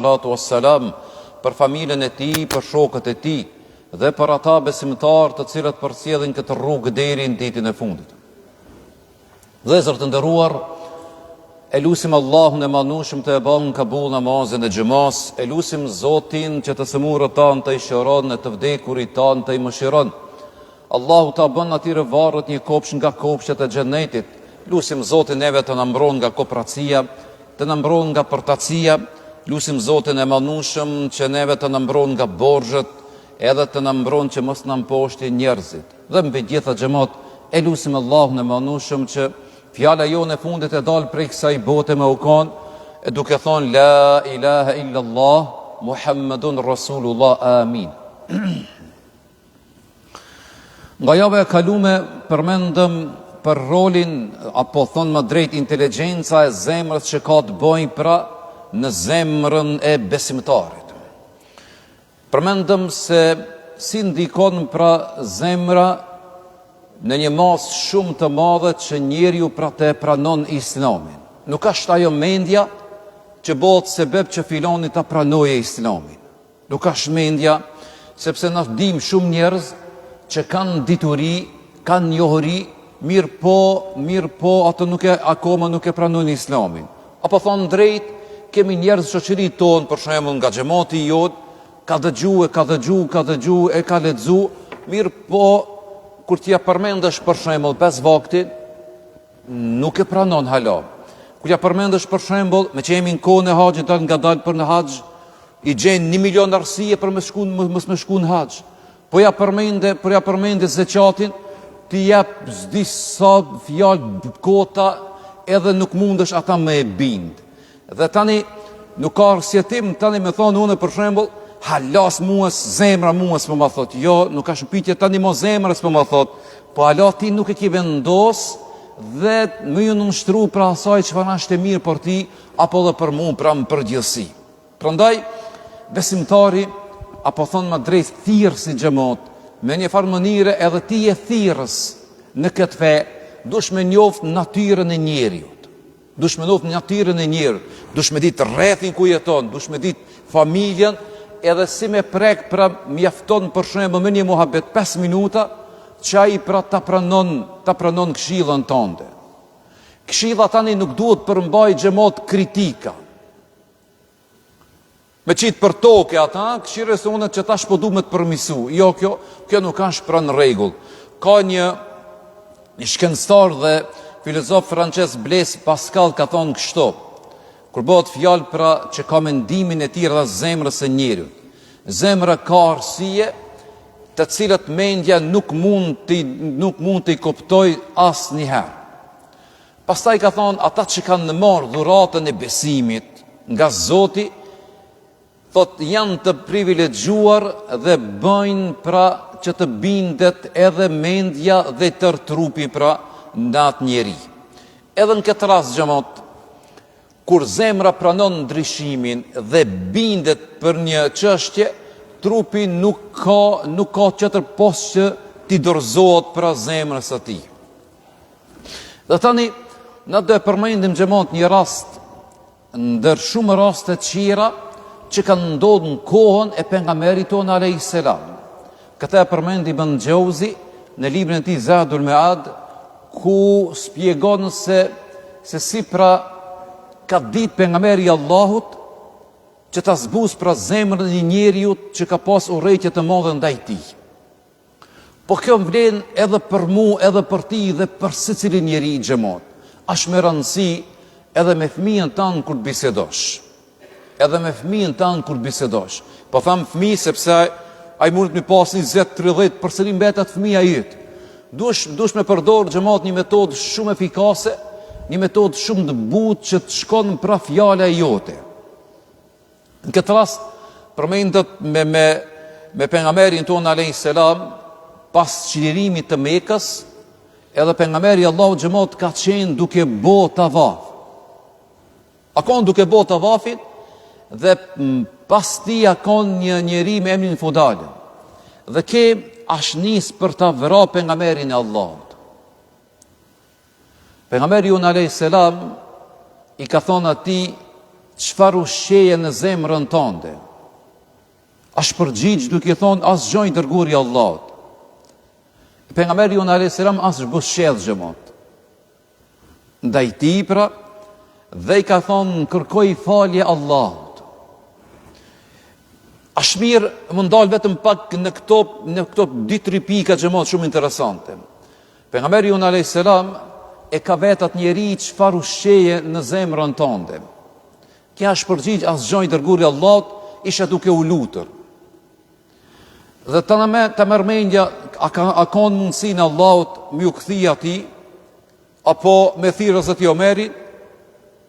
salatu wassalam, për familjen e tij, për shokët e tij dhe për ata besimtarë të cilët përcjellin këtë rrugë deri në ditën e fundit. Vëllezër të nderuar, e lusim Allahun e madhnushëm të e ban kabul namazin e xhumas, e lusim Zotin që të sëmurët tanë të i shëron e të vdekurit tanë të i mëshiron. Allahu ta bën atyre varret një kopsht nga kopshtet e xhenetit. Lusim Zotin neve të na mbron nga kopracia, të na mbron nga përtacia, lusim Zotin e madhnushëm që neve të na mbron nga borxhet, edhe të na mbron që mos na mposhtin njerëzit. Dhe mbi gjitha xhemat e lusim Allahun e madhnushëm që fjala jonë e fundit e dalë prej kësaj bote me u kon e duke thonë la ilaha illa Allah Muhammedun Rasulullah amin. Nga java e kalume përmendëm për rolin apo thonë më drejt inteligjenca e zemrës që ka të bëjë pra në zemrën e besimtarit. Përmendëm se si ndikon pra zemra në një masë shumë të madhe që njeriu pra të e pranon islamin. Nuk është ajo mendja që bëhet sebeb që filani ta pranojë islamin. Nuk është mendja, sepse na dimë shumë njerëz që kanë dituri, kanë njohuri, mirëpo, mirëpo, ato nuk e, akoma nuk e pranojnë islamin. Apo thonë drejt, kemi njerëz n'shoqëri tonë, për shembull nga xhemati jonë, ka dëgju e ka dëgju, ka dëgju e ka lexu, mirëpo, kur t'ia përmendësh për shembull pesë vaktin, nuk e pranon hala. Kur t'ia përmendësh për shembull, meqë jemi në kohën e haxhit, dal ngadalë për në haxh, i gjen një milion arsye për me shku, mos me shku në haxh. Po ja përmende, po ja përmende zeqatin, t'i jep s'di sa fjalë kota edhe nuk mundesh ata me e bind. Dhe tani nuk ka arsyetim tani me thonë unë për shembull, hala mua zemra mua s'po ma thot. Jo, nuk është pyetje tani mo zemra s'po ma thot. Po hala ti nuk e ki vendos dhe me ju nënshtru pra asaj çfarë është e mirë për ti apo dhe për mua pra në përgjithësi. Prandaj, besimtari, apo thonë më drejt thirrësi xhemat, me një farë mënyre edhe ti je thirrës në këtë fe, dush me njoft natyrën e njeriut. Dush me njoft natyrën e njeriut, dush me ditë rrethin ku jeton, dush me ditë familjen, edhe si me prek pra mjafton për shembull me një muhabet 5 minuta, që ai pra ta pranon, ta pranon këshillën tënde. Këshilla tani nuk duhet përmbaj xhemat kritika. Me qitë për toke ata, kqyre se unë që tash po du me të përmisu. Jo, kjo, kjo nuk është pra në rregull. Ka një, një shkencëtar dhe filozof francez Blaise Pascal ka thonë kështu, kur bëhet fjalë pra që ka mendimin e tij rreth zemrës së njeriut. Zemra ka arsye të cilat mendja nuk mund t'i nuk mund t'i kuptojë asnjëherë. Pastaj ka thonë ata që kanë marrë dhuratën e besimit nga Zoti, thot janë të privilegjuar dhe bëjnë pra që të bindet edhe mendja dhe tërë trupi pra në atë njeri. Edhe në këtë rast xhemat, kur zemra pranon ndryshimin dhe bindet për një çështje, trupi nuk ka nuk ka tjetër pos që t'i dorëzohet pra zemrës së tij. Dhe tani, na do e përmendim xhemat një rast, ndër shumë raste tjera, që kanë ndodhë në kohën e pejgamberit tonë alejhi selam. Këtë e përmend Ibn Xheuzi në librin e tij Zadul Mead, ku spjegon se, se si pra ka ditë pejgamberi i Allahut që ta zbus pra zemrën e një njeriut që ka pas urrejtje të madhe ndaj tij. Po kjo vlen edhe për mu, edhe për ti dhe për secilin njeri xhemat. Ashtë me rëndësi edhe me fëmijën tanë kur të bisedosh. Edhe me fëmijën tanë kur të bisedosh. Po tham fëmijë sepse ai mundet me pas 20, 30, përsëri mbetet fëmija yt. Dush, dush me përdor xhemat një metodë shumë efikase, një metodë shumë të butë që të shkon pra fjala e jote. Në këtë rast përmendet me me me pejgamberin tonë alayhis selam pas çlirimit të Mekës, edhe pejgamberi i Allahut xhemat ka qenë duke bo tavaf. A kon duke bo tavafin dhe pas tij a kon një njeri me emrin Fudal. Dhe ky asht nis për ta vra pejgamberin e Allahut. Pejgamberi jonë alayhis selam i ka thonë atij. çfarë ushqeje në zemrën tënde? Ashtë përgjigj duke i thonë asgjë i dërguari i Allahut. Pejgamberi jonë alayhis salam as s'buzëqesh xhemat. Ndaj tij pra dhe i ka thonë kërkoj falje Allahut. Ashtë mirë m'u ndal vetëm pak në këto në këto dy tri pika xhemat shumë interesante. Pejgamberi jonë alayhis salam e ka vet atë njeri çfarë ushqeje në zemrën tënde. Ky është përgjigj asgjë i dërguari i Allahut, isha duke u lutur. Dhe ta me, ta merr mendja, a ka, a ka mundësinë e Allahut me ju kthy atij, apo me thirrë Hazreti Omerin,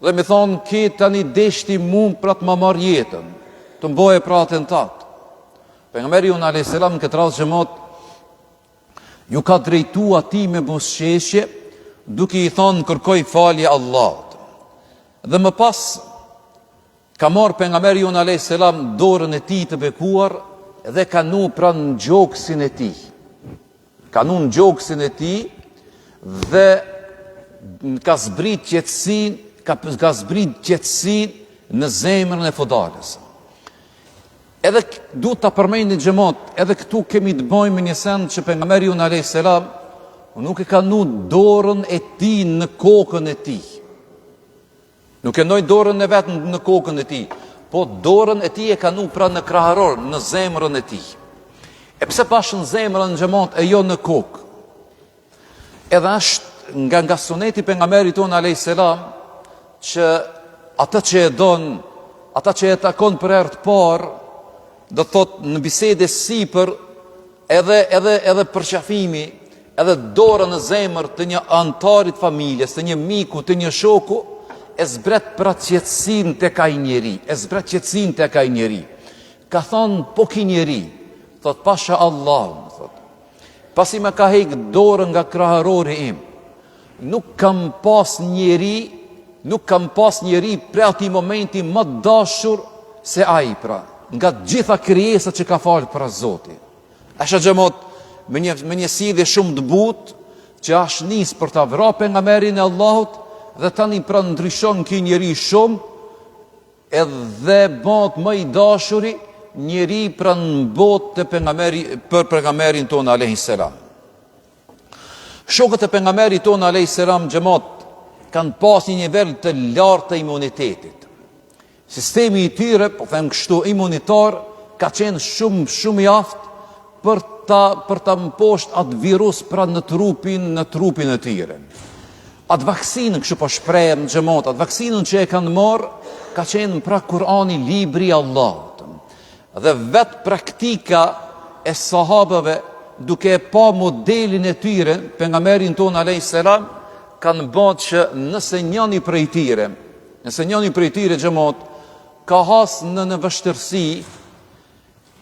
dhe me thonë, ky tani deshti mu pra të ma marrë jetën, të më bojë pra atentat. Pejgamberi jonë a.s. në këtë rast xhemat, ju ka drejtu atij me buzëqeshje, duke i thonë kërkoj falje Allahut. Dhe më pas, Ka marrë pejgamberi jonë alayhis salam dorën e tij të bekuar dhe ka nu pra në gjoksin e tij. Ka nu në gjoksin e tij dhe ka zbrit qetësinë, ka, ka zbrit qetësinë në zemrën e Fudalës. Edhe du ta përmendim xhemat, edhe këtu kemi të bëjmë me një send që pejgamberi jonë alayhis salam nuk e ka nu dorën e tij në kokën e tij. Nuk e noi dorën e vet në kokën e tij, po dorën e tij e ka nu pra në kraharor, në zemrën e tij. E pse bash në zemrën xhemat e jo në kokë? Edhe është nga nga suneti i pejgamberit tonë alayhis salam që atë që e don, ata që e takon për herë të parë, do të thotë në bisedë e sipër Edhe edhe edhe përqafimi, edhe dora në zemër të një anëtari të familjes, të një miku, të një shoku, e zbret pra qetësinë tek ai njeri, e zbret qetësinë tek ai njeri. Ka thonë po ky njeri, thot pasha Allahun, thot. Pasi më ka hek dorën nga kraharori im, nuk kam pas njeri, nuk kam pas njeri prej atij momenti më të dashur se ai pra, nga të gjitha krijesat që ka falë pra Zoti. Asht xhemat me një, me një sjellje shumë të butë, që ashtë nis për ta vra pejgamberin e Allahut, dhe tani pra ndryshon ky njeri shumë, edhe bëhet më i dashuri njeri pra në botë të pejgamberi, për pejgamberin tonë alejhi selam. Shokët e pejgamberit tonë alejhi selam xhemat kanë pas një nivel të lartë të imunitetit. Sistemi i tyre, po them kështu, imunitar ka qenë shumë shumë i aftë për ta për ta mposht atë virus pra në trupin në trupin e tyre. Atë vaksinën, kështu po shprehem xhemat, atë vaksinën që e kanë marrë ka qenë pra Kurani libri i Allahut. Dhe vetë praktika e sahabëve duke e pa modelin e tyre, pejgamberin tonë alejhi selam, kanë ba që nëse njëni prej tyre, nëse njëni prej tyre xhemat, ka has në në vështirësi,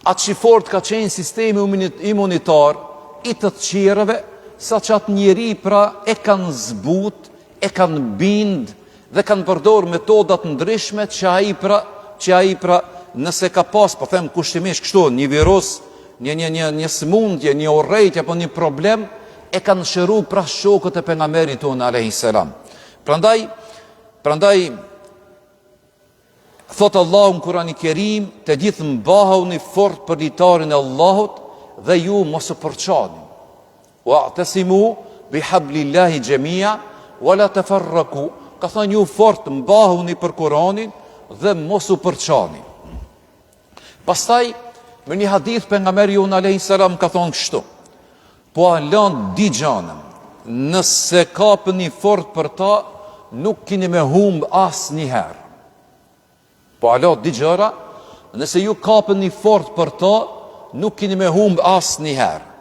aq i fort ka qenë sistemi imunitar i të tjerëve, sa që atë njeri pra e kanë zbut, e kanë bind dhe kanë përdor metoda të ndryshme që ai pra, që ai pra nëse ka pas, po them kushtimisht kështu, një virus, një një një një sëmundje, një urrejtje apo një problem, e kanë shëru pra shokët e pejgamberit tonë alejhi selam. Prandaj prandaj Thotë Allahu në Kurani Kerim, të gjithë mbahuni fort për litarin e Allahut dhe ju mos u përçani. Wa'tasimu bihablillahi jami'a wa la tafarraqu. Ka thënë ju fort mbahuni për Kuranin dhe mos u përçani. Pastaj në një hadith pejgamberi jonë alejhi selam ka thonë kështu. Po ua lan dy gjana. Nëse kapeni fort për ta, nuk kini me humb asnjëherë. Po ua la dy gjëra, nëse ju kapeni fort për ta, nuk kini me humb asnjëherë.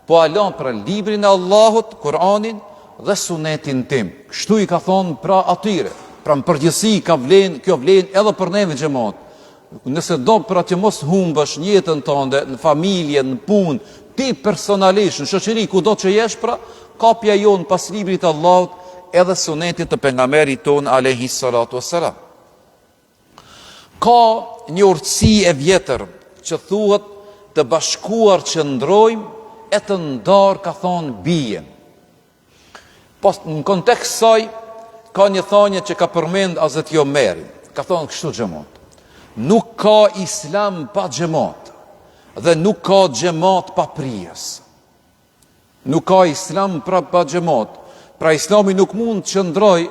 Po ua lan pra librin e Allahut, Kur'anin dhe sunetin tim. Kështu i ka thonë pra atyre. Pra në përgjithësi ka vlen, kjo vlen edhe për neve xhemat. Nëse do pra që mos humbësh në jetën tënde, në familje, në punë, ti personalisht, në shoqëri, kudo që jesh pra, kapja jonë pas librit të Allahut edhe sunetit të pejgamberit tonë alejhi salatu vesselam. Ka një urtësi e vjetër që thuhet të bashkuar qëndrojmë e të ndarë ka thonë biem. Po në kontekst saj ka një thanje që ka përmend Hazreti Omeri. Ka thonë kështu xhemat. Nuk ka islam pa xhemat dhe nuk ka xhemat pa prijës. Nuk ka islam pra pa xhemat. Pra islami nuk mund të qëndrojë,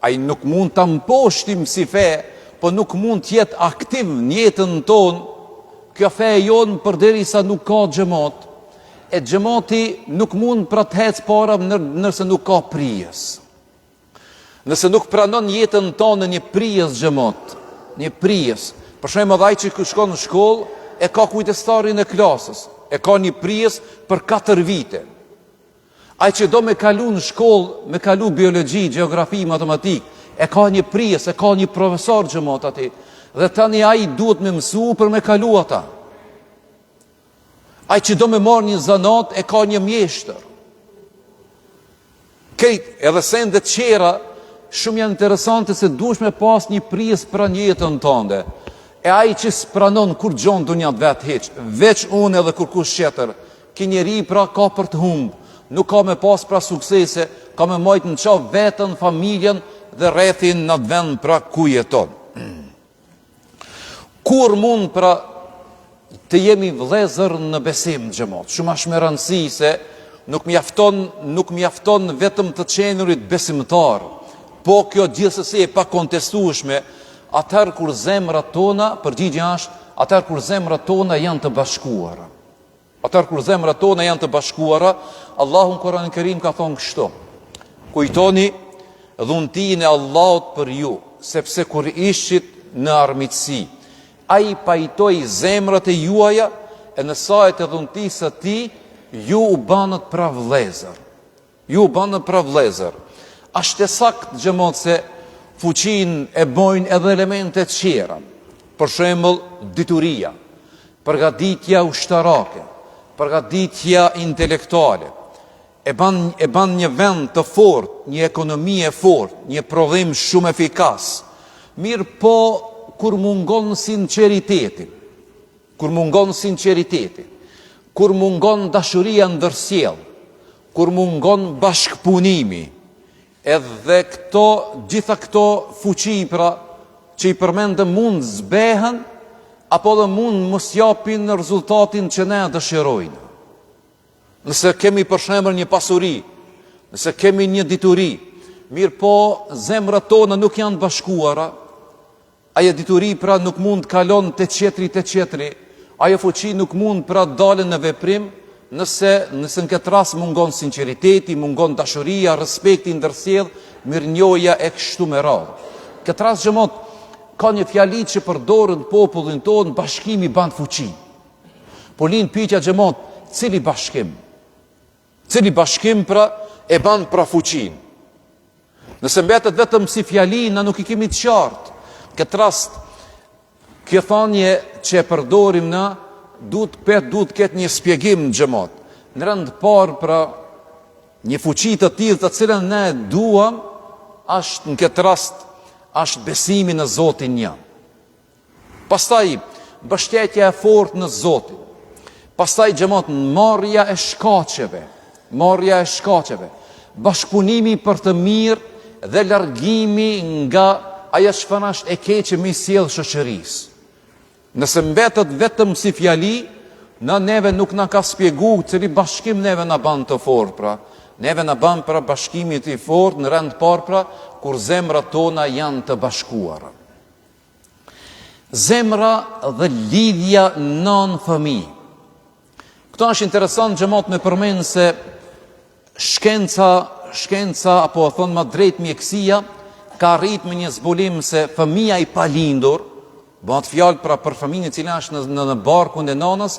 ai nuk mund ta mposhtim si fe, po nuk mund të jetë aktiv në jetën tonë, kjo fe e jonë përderisa nuk ka xhemat. E xhemati nuk mund pra të hecë para nëse nuk ka prijës. Nëse nuk pranon jetën tonë një prijës xhemat, një prijës, për shembull edhe ai që shkon në shkollë, e ka kujdestarin e klasës, e ka një prijës për 4 vite. Ai që do me kalu në shkollë, me kalu biologji, gjeografi, matematikë, e ka një prijës, e ka një profesor xhemat aty, dhe tani ai duhet me mësu për me kalu ata. Ai që do me marrë një zanat e ka një mjeshtër. Kejt, edhe sende tjera, shumë janë interesante se duhesh me pas një prijës pra në jetën tande. E ai që s'pranon kurgjo n'dunja t'vet hiç, veç unë edhe kurkush tjetër, ky njeri pra ka për të humbë, nuk ka me pas pra suksese, ka me majtë në qafë veten, familjen dhe rrethin në atë vend pra ku jeton. Kur mund pra të jemi vëllezër në besim xhemat? Shumë është me rëndësi se nuk mjafton, nuk mjafton vetëm të qenurit besimtar. Po kjo gjithsesi e pakontestueshme, atëherë kur zemrat tona, përgjigja është, atëherë kur zemrat tona janë të bashkuara. Atëherë kur zemrat tona janë të bashkuara, Allahu në Kur'anin Kerim ka thonë kështu: Kujtoni dhuntinë e Allahut për ju, sepse kur ishit në armiqësi, ai pajtoi zemrat e juaja e në saje të dhuntisë së tij ju u banët pra vëllezër. Ju u banët pra vëllezër. Ashtë e saktë xhemat se fuqinë e bojnë edhe elemente tjera. Për shembull, dituria, përgatitja ushtarake, përgatitja intelektuale, e ban, e ban një vend të fortë, një ekonomi e fortë, një prodhim shumë efikas. Mirëpo, kur mungon sinqeriteti, Kur mungon sinqeriteti, kur mungon dashuria ndërsjellë, kur mungon bashkëpunimi, edhe këto, gjitha këto fuqi pra që i përmendëm mund zbehen apo dhe mund mos japin rezultatin që ne dëshirojmë. Nëse kemi për shembull një pasuri, nëse kemi një dituri, mirëpo zemrat tona nuk janë bashkuara, Ajo dituri pra nuk mund të kalon te tjetri te tjetri, ajo fuqi nuk mund pra të dalë në veprim nëse nëse në këtë rast mungon sinqeriteti, mungon dashuria, respekti i ndërsjellë, mirënjohja e kështu me radhë. Këtë rast xhemat ka një fjali që përdoret në popullin tonë, bashkimi ban fuqi. Po lind pyetja xhemat, cili bashkim? Cili bashkim pra e ban pra fuqinë? Nëse mbetet vetëm si fjali, na nuk i kemi të qartë. Këtë rast, kjo thanje që e përdorim na, duhet pet, duhet të ketë një spjegim xhemat. Në rend të parë, pra, një fuqi të tillë të cilën ne duam, është në këtë rast, është besimi në Zotin një. Pastaj, mbështetja e fortë në Zotin. Pastaj xhemat marrja e shkaqeve, marrja e shkaqeve, bashkëpunimi për të mirë dhe largimi nga ajo çfarë është e keqe me i sjell shoqërisë. Nëse mbetet vetëm si fjali, na neve nuk na ka spjegu cili bashkim neve na ban të fortë, pra. Neve na ban pra bashkimi të fortë në rend parë pra, kur zemrat tona janë të bashkuara. Zemra dhe lidhja nanë fëmijë. Këto është interesant xhemat me përmend se shkenca, shkenca apo e thonë ma drejt mjekësia, ka arrit me një zbulim se fëmija i palindur, bëhet fjalë pra për fëmijën i cili është në, në, në barkun e nanës,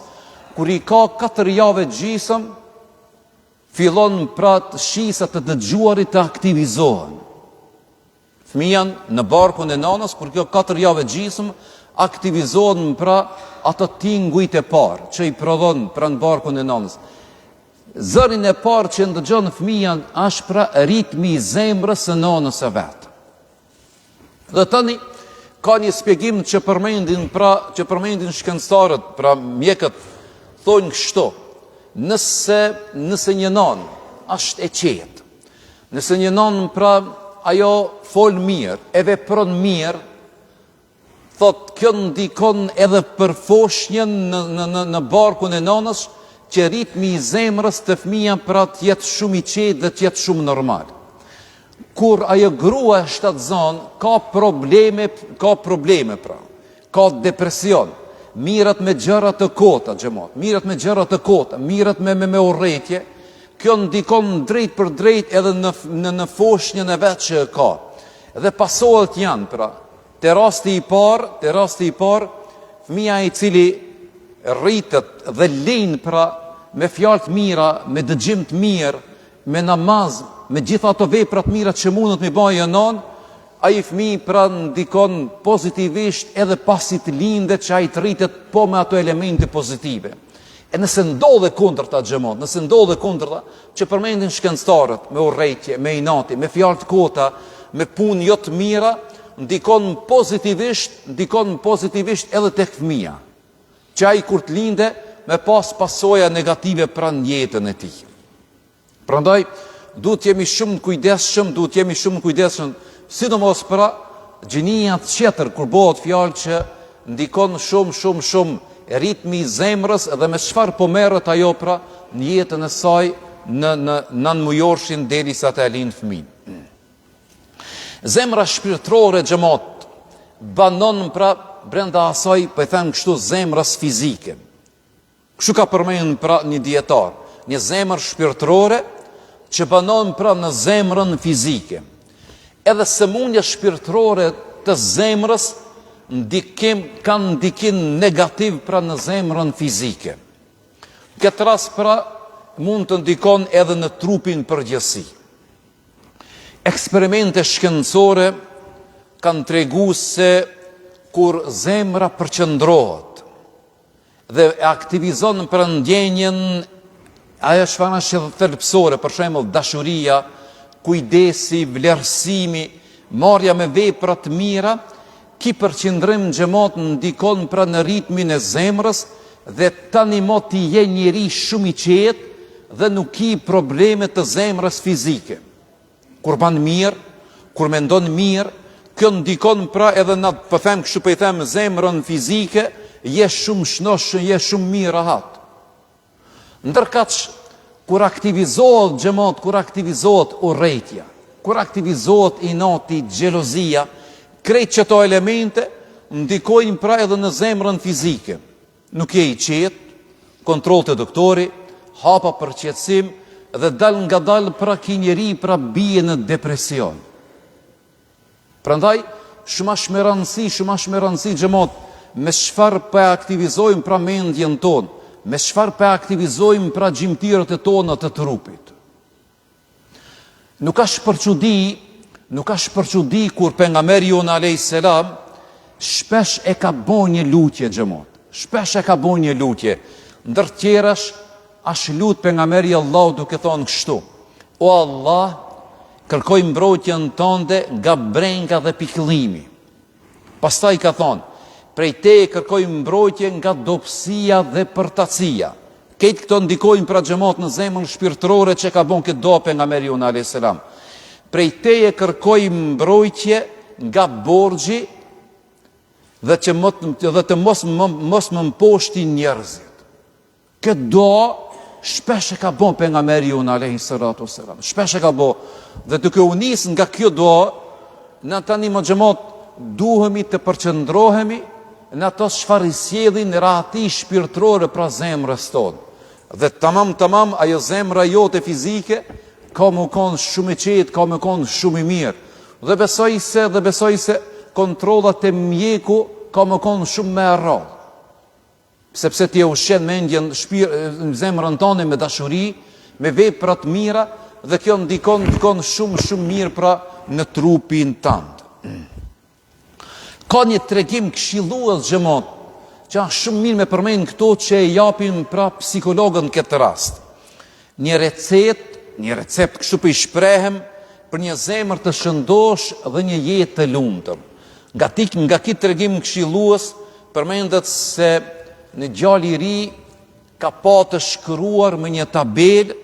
kur i ka 4 javë e gjysëm, fillon pra shqisat e të dëgjuarit të aktivizohen. Fëmija në barkun e nanës, kur ka 4 javë e gjysmë, aktivizohen pra ato tingujt e parë që i prodhon pra në barkun e nanës. Zërin e parë që ndëgjon fëmija është pra ritmi i zemrës së nanës së vet. Dhe tani ka një spjegim që përmendin pra që përmendin shkencëtarët, pra mjekët thonë kështu, nëse nëse një nanë është e qetë, Nëse një nanë pra ajo fol mirë, e vepron mirë, Thotë, kjo ndikon edhe për foshnjën në në në në barkun e nënës, që ritmi i zemrës te fëmija pra të jetë shumë i qetë dhe të jetë shumë normal. Kur ajo grua e shtatzënë ka probleme, ka probleme pra, ka depresion, mirret me gjëra të kota, xhemat, mirret me gjëra të kota, mirret me me, me urrejtje, kjo ndikon drejtpërdrejt edhe në në në foshnjën e vet që e ka. Dhe pasojat janë pra, Te rasti i parë, te rasti i parë, fëmija i cili rritet dhe lind pra me fjalë të mira, me dëgjim të mirë, me namaz, me gjitha ato vepra të mira që mundet me ba një nonë, ai fëmijë pra ndikon pozitivisht edhe pasi të lindet që ai të rritet po me ato elemente pozitive. E nëse ndodh e kundërta xhemat, nëse ndodh e kundërta, që përmendin shkencëtarët me urrejtje, me inati, me fjalë të kota, me punë jo të mira, ndikon pozitivisht, ndikon pozitivisht edhe tek fëmija. Që ai kur të linde me pas pasoja negative pra në jetën e tij. Prandaj duhet të jemi shumë të kujdesshëm, duhet të jemi shumë të kujdesshëm, sidomos pra gjinia tjetër kur bëhet fjalë që ndikon shumë shumë shumë ritmi i zemrës dhe me çfarë po merret ajo pra në jetën e saj në në nëntëmujorshin derisa ta lind fëmijën. Zemra shpirtërore xhemat banon pra brenda asaj, po e them kështu zemrës fizike. Kështu ka përmend pra një dijetar, një zemër shpirtërore që banon pra në zemrën fizike. Edhe sëmundja shpirtërore të zemrës ndikim kanë ndikim negativ pra në zemrën fizike. Në këtë rast pra mund të ndikon edhe në trupin përgjithësi. Eksperimente shkencore kanë tregu se kur zemra përqendrohet, dhe e aktivizon pra ndjenjën ajo çfarë është thelbësore, për shembull dashuria, kujdesi, vlerësimi, marrja me vepra të mira, ky përqendrim xhemat ndikon pra në ritmin e zemrës dhe tani mo ti je njeri shumë i qetë dhe nuk ki probleme të zemrës fizike. Kur ban mirë, kur mendon mirë, kjo ndikon pra edhe në, po them kështu po i them zemrën fizike, je shumë shnosh, je shumë mirë rahat. Ndërkaq kur aktivizohet xhemat, kur aktivizohet urrejtja, kur aktivizohet inati, xhelozia, krejt qëto elemente ndikojnë pra edhe në zemrën fizike. Nuk je i qetë, kontroll te doktori, hapa për qetësim dhe dalngadalë pra ky njeri pra bie në depresion. Prandaj, shumë ashtë me rëndësi, shumë ashtë me rëndësi xhemat, me çfarë po e aktivizojmë pra mendjen tonë, me çfarë po e aktivizojmë pra gjymtyrët e tona të trupit. Nuk ashtë për çudi, nuk ashtë për çudi kur pejgamberi jonë alejhi selam shpesh e ka bo një lutje xhemat. Shpesh e ka bo një lutje. Ndër tjerash ashtë lut pejgamberi i Allahut duke thonë kështu. O Allah, kërkoj mbrojtjen tënde nga brenga dhe pikëllimi. Pastaj ka thonë, prej teje kërkoj mbrojtje nga dobësia dhe përtacia. Krejt këto ndikojnë pra xhemat në zemrën shpirtërore që ka bon këtë dua pejgamberi jonë alejhi selam. Prej teje kërkoj mbrojtje nga borxhi dhe që më, dhe të mos më, mos më mposhtin njerëzit. Këtë dua shpesh e ka bo pejgamberi jonë alejhi salatu selam. Shpesh e ka bo dhe duke u nis nga kjo dua, na tani më xhemat duhemi të përqendrohemi në ato çfarë i sjellin rahati shpirtërore pra zemrës tonë. Dhe tamam tamam ajo zemra jote fizike ka me konë shumë e qetë, ka me konë shumë i mirë. Dhe besoj se dhe besoj se kontrollat te mjeku ka me konë shumë më e rrallë. Sepse ti e ushqen mendjen, shpir, zemrën tënde me dashuri, me vepra të mira dhe kjo ndikon ndikon shumë shumë mirë pra në trupin tënd. Ka një tregim këshillues xhemat, që është shumë mirë me përmend këto që e japin pra psikologët në këtë rast. Një recetë, një recept kështu po i shprehem për një zemër të shëndoshë dhe një jetë të lumtur. Nga ti nga ky tregim këshillues përmendet se një djalë i ri ka pa të shkruar me një tabelë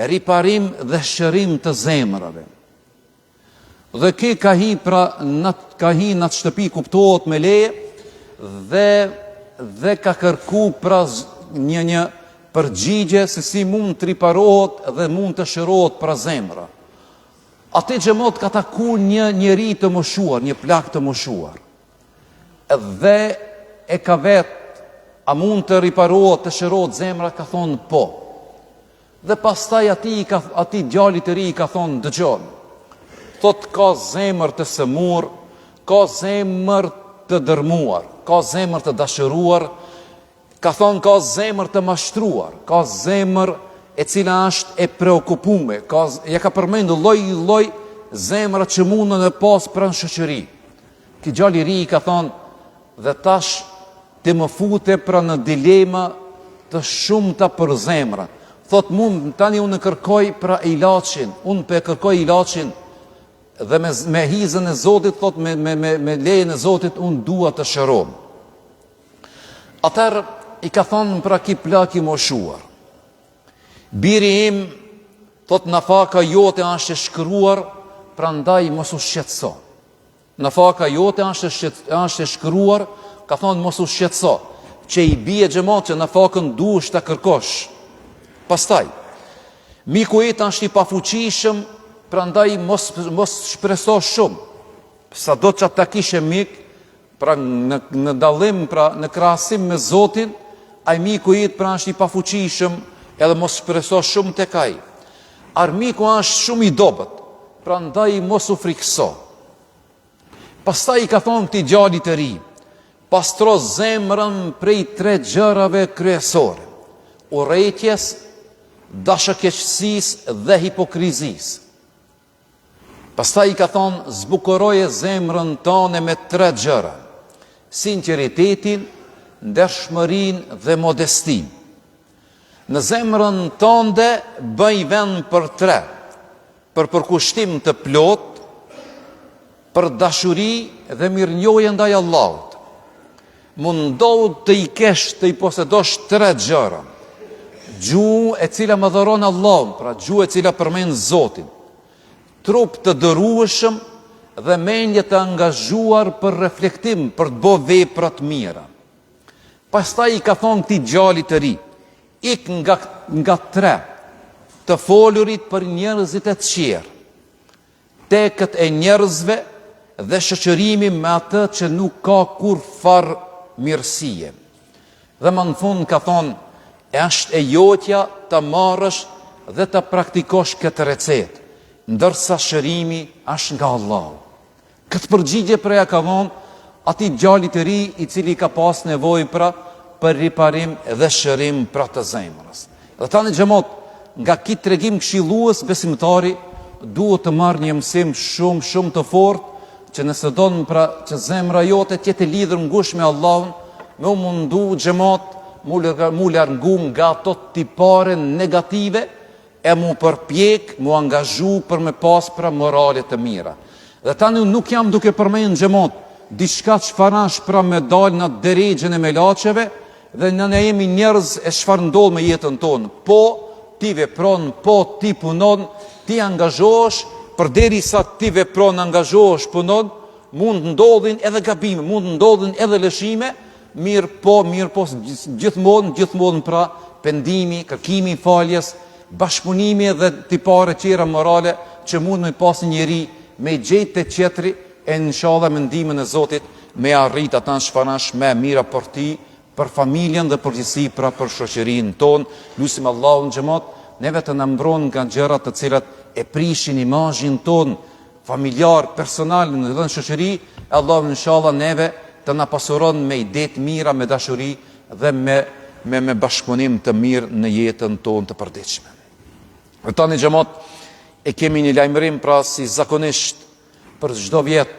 riparim dhe shërim të zemrave. Dhe ky ka hi pra në ka hi në atë shtëpi kuptohet me leje. dhe dhe ka kërku pra një një përgjigje se si mund të riparohet dhe mund të shërohet pra zemra. Aty xhemat ka taku një njeri të moshuar, një plak të moshuar. Dhe e ka vet, a mund të riparohet, të shërohet zemra, ka thonë po. Dhe pastaj atij i ka atij djalit të ri i ka thonë dëgjo. Thot ka zemër të sëmur, ka zemër të dërmuar, ka zemër të dashuruar, ka thonë ka zemër të mashtruar, ka zemër e cila është e preokupume, ka ja ka përmendur lloj lloj zemra që mundën me pas pra në shoqëri. Ky djalë i ri i ka thonë dhe tash Ti më fute pra në dilema të shumta për zemrën. Thot mu tani unë kërkoj pra ilaçin, unë po e kërkoj ilaçin dhe me, me izën e Zotit, thot me, me, me, me lejen e Zotit, unë dua të shërohem. Atëherë i ka thonë pra ky plak i moshuar. Biri im, thot nafaka jote është e shkruar, prandaj mos u shqetëso. Nafaka jote është e është e shkruar, ka thonë mos u shqetëso, që i bie xhemat që nafakën duhesh ta kërkosh. Pastaj, miku yt është i pafuqishëm, prandaj mos mos shpreso shumë. Sado që ta kishe mik, pra në në dallim, pra në krahasim me Zotin, ai miku yt pra është i pafuqishëm, edhe mos shpreso shumë tek ai. Armiku është shumë i dobët, prandaj mos u frikëso. Pastaj i ka thonë këtij djalit të ri, pastro zemrën prej tre gjërave kryesore, urrejtjes, dashakeqësisë dhe hipokrizisë. Pastaj i ka thonë, zbukuroje zemrën tane me tre gjëra, sinqeritetin, ndershmërinë dhe modestinë. Në zemrën tënde bëj vend për tre, për përkushtim të plotë, për dashuri dhe mirënjohje ndaj Allahut. Mundohu të i kesh, të i posedosh tre gjëra. Gjuhë e cila madhëron Allahun, pra gjuhë e cila përmend Zotin. Trup të durueshëm dhe mendje të angazhuar për reflektim, për të bo vepra të mira. Pastaj i ka thonë këtij djalit të ri, ik nga, nga tre, të folurit për njerëzit e tjerë, tekët e njerëzve dhe shoqërimi me atë që nuk ka kurrfarë mirësie. Dhe më në fund ka thonë, e është e jotja ta marrësh dhe ta praktikosh këtë recetë, ndërsa shërimi është nga Allahu. Këtë përgjigje pra ja ka dhonë atij djalit të ri i cili ka pas nevojë pra për riparim dhe shërim pra të zemrës. Dhe tani xhemat, nga ky tregim këshillues besimtari duhet të marrë një mësim shumë shumë të fortë që nëse don pra që zemra jote të jetë e lidhur ngushtë me Allahun, me u mundu xhemat, mu largu nga ato tipare negative e mu përpjek, mu angazhu për me pas pra morale të mira. Dhe tani unë nuk jam duke përmend xhemat, diçka çfarë është pra me dal në derexhen e melaqeve dhe në ne jemi njerëz e çfarë ndodh me jetën tonë. Po ti vepron, po ti punon, ti angazhohesh, përderisa ti vepron, angazhohesh, punon, mund të ndodhin edhe gabime, mund të ndodhin edhe lëshime, Mirëpo, mirëpo, gjithmonë, gjithmonë pra, pendimi, kërkimi i faljes, bashkëpunimi dhe tipare tjera morale që mund me pas një njeri me gjetë te tjetri e inshallah me ndihmën e Zotit me arrit ata çfarë është më e mira për ti, për familjen dhe përgjithësi pra për shoqërinë tonë. Lusim Allahun xhemat, neve të na mbron nga gjërat të cilat e prishin imazhin tonë familjar, personal në dhe në shoqëri, e Allahu inshallah neve të na pasuron me ide të mira, me dashuri dhe me me me bashkëpunim të mirë në jetën tonë të përditshme. Dhe tani xhemat e kemi një lajmërim pra si zakonisht për çdo vjet.